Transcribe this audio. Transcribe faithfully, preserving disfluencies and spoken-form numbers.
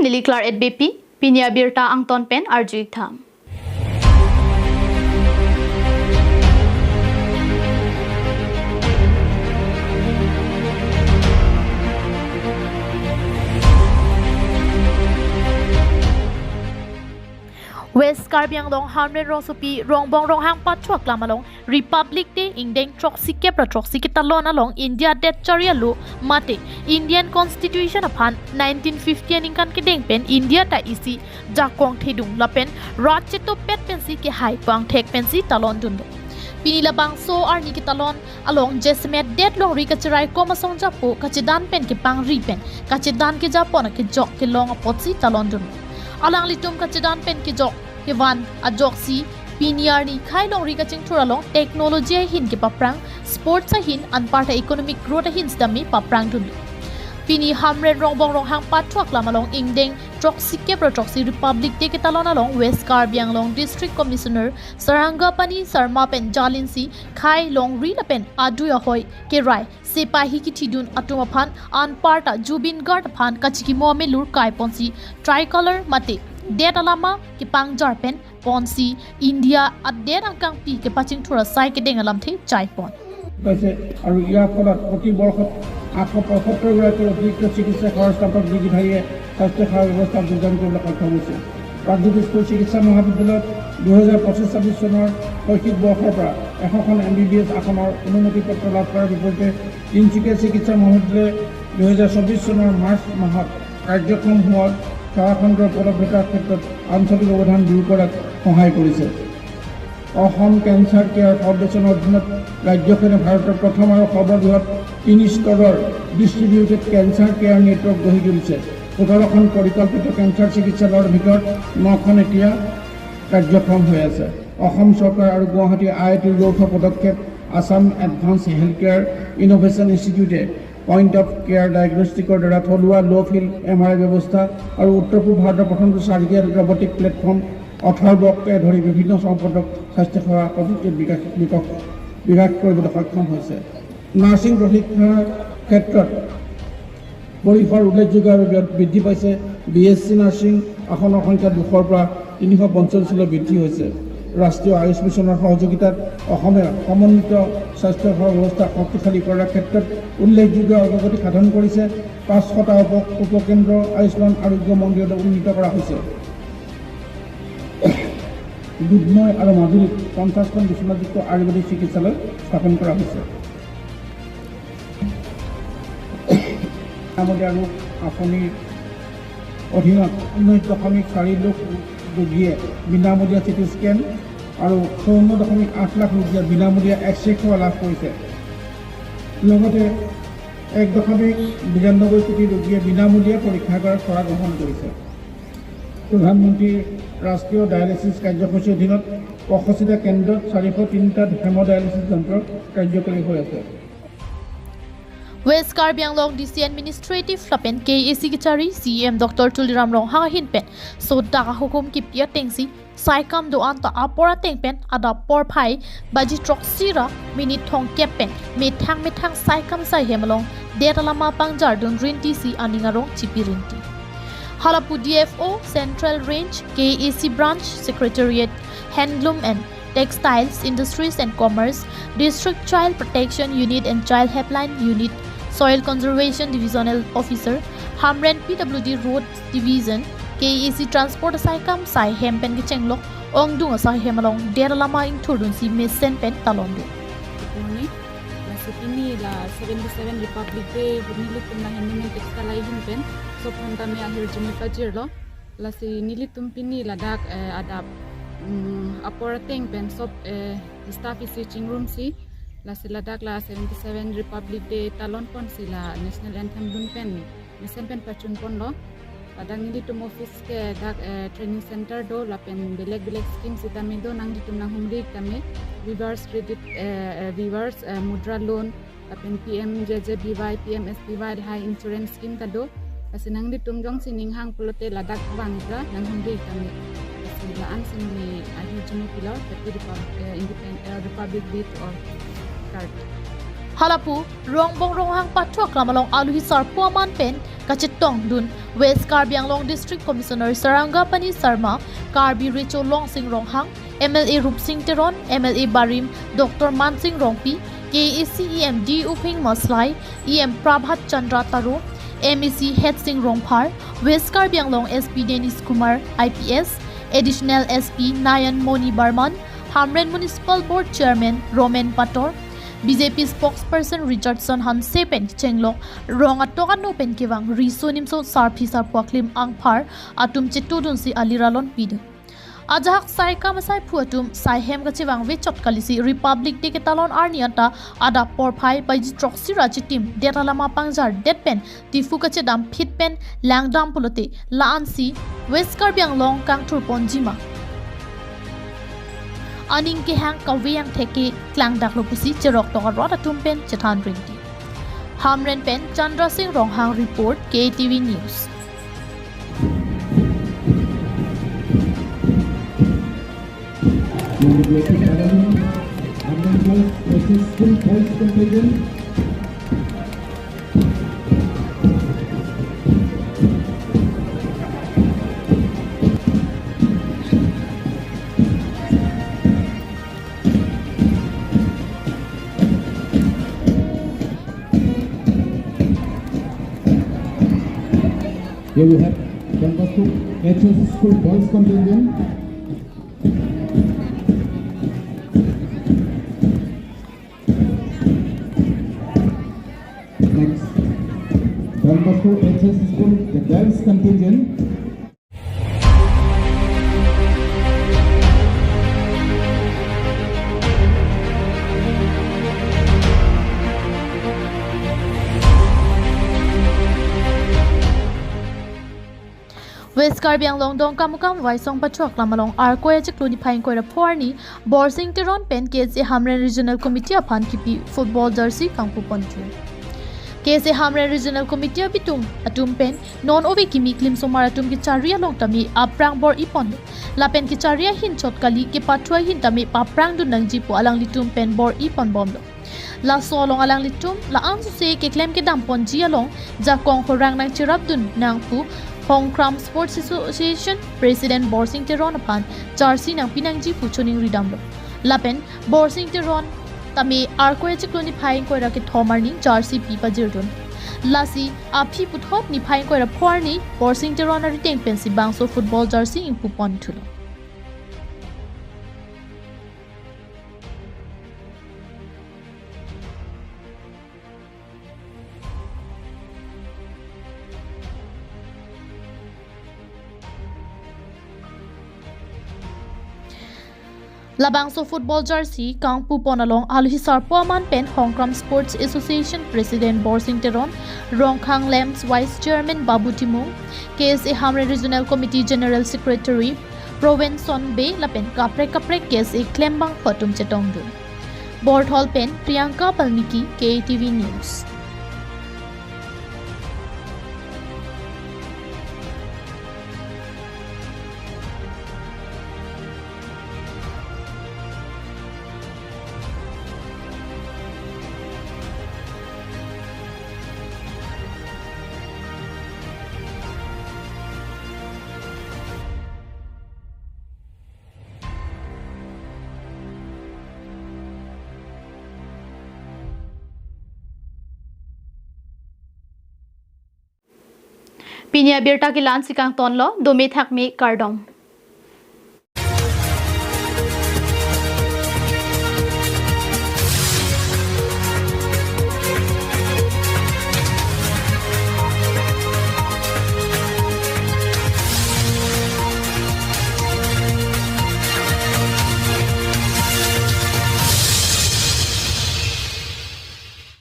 Neli Claret Beypi, pini abirta angton pen arju-ik tha. West Karbi Anglong Hamren Rongsopi Rongbong Ronghang Pathu Aklam along Republic Day ingdeng throksi kep ra throksi ketalon along India det chari alo mate Indian Constitution aphan nineteen fifty aningkan kedeng pen India ta isi jakong thedung lapen rat chetopet pensi kehai pangthek pensi talon dunlo. Pini labangso arni ketalon along jasemet det longri kacherai kom asong japo kachedan pen kepangri pen kachedan kejapon akejok kelong apotsi talon dunlo. Alanglitum kachedan pen kejok kevan ajoksi pini arni khei longri kachingthur along technology ahin kepaprang, sports ahin anparta economic growth ahin sitame paprang dunlo. Pini Hamren Rongbong Ronghang Pathu Aklam along ingdeng throksi kep ra throksi Republic Day ketalon along West Karbi Anglong District Commissioner Sarangapani Sharma pen jalinsi khei longri lapen adui ahoi kerai sepahi kethidun atum aphan anparta Zubeen Garg aphan kachikimo amelur kaiponsi tricolor mate det alama kepangjar pen ponsi India adet angkangpi kepachingthur asai kedeng alamthe chaipon. হৈছে আৰু ইয়াৰ ফলত প্ৰতি বৰ্ষত আঠশ পঁয়সত্তৰ গৰাকী অতিৰিক্ত চিকিৎসা খৰচ কাটক বিগিধাৰীয়ে স্বাস্থ্য সেৱা ব্যৱস্থাত যোগদান কৰিবলৈ সক্ষম হৈছে। প্ৰাগজ্যোতিষপুৰ চিকিৎসা মহাবিদ্যালয়ত দুহেজাৰ পঁচিছ ছাব্বিছ চনৰ শৈক্ষিক বৰ্ষৰ পৰা এশখন এম বি বি এছ আসনৰ অনুমতি পত্ৰ লাভ কৰাৰ বিপৰীতে তিনিচুকীয়া চিকিৎসা মহাবিদ্যালয়ে দুহেজাৰ চৌব্বিছ চনৰ মাৰ্চ মাহত কাৰ্যক্ষম হোৱা সেৱাখণ্ডৰ উপলব্ধতাৰ ক্ষেত্ৰত আঞ্চলিক অৱদান দূৰ কৰাত সহায় কৰিছে। অসম কেন্সাৰ কেয়াৰ ফাউণ্ডেশ্যনৰ অধীনত ৰাজ্যখনে ভাৰতৰ প্ৰথম আৰু সৰ্ববৃহৎ তিনি স্তৰৰ ডিষ্ট্ৰিবিউটেড কেন্সাৰ কেয়াৰ নেটৱৰ্ক গঢ়ি তুলিছে। সোতৰখন পৰিকল্পিত কেন্সাৰ চিকিৎসালয়ৰ ভিতৰত নখন এতিয়া কাৰ্যক্ষম হৈ আছে। অসম চৰকাৰ আৰু গুৱাহাটী আই আই টিৰ যৌথ পদক্ষেপ Assam advance health care innovation ইনষ্টিটিউটে পইণ্ট অফ কেয়াৰ ডায়েগনষ্টিকৰ দ্বাৰা থলুৱা ল' ফিল্ড এম আৰ আই ব্যৱস্থা আৰু উত্তৰ পূব ভাৰতৰ প্ৰথমটো চাৰ্জিকেল ৰবটিক প্লেটফৰ্ম অথৰ্বকে ধৰি বিভিন্ন সম্পদক স্বাস্থ্য সেৱা প্ৰযুক্তিত বিকাশ, বিকাশ, বিকাশ কৰিবলৈ সক্ষম হৈছে। নাৰ্ছিং প্ৰশিক্ষণৰ ক্ষেত্ৰত পৰিসৰ উল্লেখযোগ্যভাৱে বৃ-, বৃদ্ধি পাইছে। বি এছ চি নাৰ্ছিং আসনৰ সংখ্যা দুশৰ পৰা তিনিশ পঞ্চল্লিছলৈ বৃদ্ধি হৈছে। ৰাষ্ট্ৰীয় আয়ুষ মিছনৰ সহযোগিতাত অসমে সমন্বিত স্বাস্থ্য সেৱা ব্যৱস্থা শক্তিশালী কৰাৰ ক্ষেত্ৰত উল্লেখযোগ্য অগ্ৰগতি সাধন কৰিছে। পাঁচশটা উপ-, উপকেন্দ্ৰ আয়ুষ্মান আৰোগ্য মন্দিৰত উন্নীত কৰা হৈছে। দুধনৈ আৰু মাজুলীত পঞ্চাছখন বিচনাযুক্ত আয়ুৰ্বেদিক চিকিৎসালয় স্থাপন কৰা হৈছে। বিনামূলীয়া ৰোগ আঁচনিৰ অধীনত ঊনৈছ দশমিক চাৰি লাখ ৰোগীয়ে বিনামূলীয়া চি টি স্কেন আৰু চৌৱন্ন দশমিক আঠ লাখ ৰোগীয়ে বিনামূলীয়া এক্স ৰে সেৱা লাভ কৰিছে। লগতে এক দশমিক বিৰান্নব্বৈ কোটি ৰোগীয়ে বিনামূলীয়া পৰীক্ষাগাৰৰ সেৱা গ্ৰহণ কৰিছে। প্ৰধানমন্ত্ৰী ৰাষ্ট্ৰীয় ডায়েলিচিছ কাৰ্যসূচীৰ অধীনত পঁয়ষষ্ঠিটা কেন্দ্ৰত চাৰিশ তিনিটা হেম'ডায়েলিচিছ যন্ত্ৰ কাৰ্যকৰী হৈ আছে। West Karbi Anglong D C administrative lapen K A C kachari C E M Doctor Tuliram Ronghang ahin pen sodak ahukum kipi atengsi saikam do-an ta apor ateng pen adap porphai baji throksi ra minit thomkep pen methang methang saikam saihem along det alama pangjardun rintisi aning arong chipi rinti. Halapu D F O Central Range, K A C Branch Secretariat, Handloom and Textiles Industries and Commerce, District Child Protection Unit and Child Helpline Unit, Soil Conservation Divisional Officer, Hamren P W D Road Division, K A C Transport asaikam saihem pen kechenglok ongdung asaihem along det alama ingthurdunsi mesen pen talon do. Good morning. Lasi pini la seventy-seven Republic Day, nelitum la Handloom and Textile ahin pen sob aphanta me ahirjume pajirlo. Lasi nelitum pini ladak, eh, adap, mm, apor ateng pen sob, eh, staff isi chingrumsi. Lasi ladak la seventy-seven Republic Day talon ponsi la National Anthem dun pen mesen pen pachun ponlo. Ladak nelitum office ke dak, eh, training center do lapen belek belek scheme sitame do, nanglitum nanghumri tame, weavers credit, eh, eh, weavers, eh, mudra loan, lapen P M J J B Y, P M S B Y lahai insurance scheme ta do. Lasi nanglitum jongsi ning hang pulote ladak vang ra nanghumri tame. Lasi la-an si neli ahirjume pilo, Happy Repub-, eh, Independ-, eh, Republic Day to all. Kardom. Halapu Rongbong Ronghang Pathu Aklam along aluhi sarpo aman pen kachetongdun West Karbi Anglong District Commissioner Sarangapani Sharma, Karbi Recho Longsing Ronghang, M L A Rupsing Teron, M L A barim Doctor Mansing Rongpi, K A A C E M D Uphing Maslai, E M Prabhat Chandra Taro, M A C Hetsing Rongphar, West Karbi Anglong S P Denish Kumar I P S, Additional S P Nayan Moni Barman, Hamren Municipal Board Chairman Roman Pator, B J P Spokesperson Richardson Hanse pen kechenglok rong atok ano pen kevang riso nimso sarpi sarpo aklim angphar atum chetudunsi aliralon pidun. Ajahak sai kam asai phu atum sai hem kachevangve chot kalisi Republic Day ketalon arni anta adap porphai baji throksi ra chitim det alam apangjar det pen Diphu kachedam phit pen langdam pulote la-ansi West Karbi Anglong kangthur ponjima. Aning kehang kave angthek ke klangdaklo pusi cherok tok arot atum pen chethan rinti. Hamren pen Chandra Singh Ronghang report, K A T V News. Number twenty-seven, Hamren Girls H S School Boys Contingent. Here we have Don Bosco H S School Boys Contingent. Next, Don Bosco H S School, the girls contingent. West Karbi Anglong Dongkamukam Waisong Pachuak lam along Arkoi achiklo niphai ingkoi ra pho arni Borsing Teron pen K S A Hamren Regional Committee aphan kipi football jersey kangpu ponthu. K S A Hamren Regional Committee abitung atum pen non ove kimi klimsomar atum kechari along tame aphrang bor-i ponlo. Lapen kechari ahin chot kali, kepathu ahin tame paphrangdun nangji pu alanglitum pen bor-i ponbomlo. Laso along alanglitum la-an suse keklem kedam ponji along jakong khorang nangcherapdun nang pu Hongkram Sports Association President Borsing Teron aphan jersey nangpi nangji pu choningri damlo. Lapen Borsing Teron tame Arkoi achiklo niphai ingkoi ra kethom arni jersey pi pajirdun. Lasi aphi puthot niphai ingkoi ra pho arni Borsing Teron arideng pensi bangso football jersey ingpu ponthulo. Labangso football jersey kangpu pon along alohi sarpo aman pen Hongkram Sports Association President Borsing Teron, Rongkhang Lamps Vice Chairman Babu Timung, K S A Hamren Regional Committee General Secretary Provenson Bey lapen kaprek kaprek K S A klembangphu atum chetongdun. Borthol pen Priyanka Balmiki, K A T V News. Pini abirta ke la-ansi kangtonlo, dome thakme, kardom.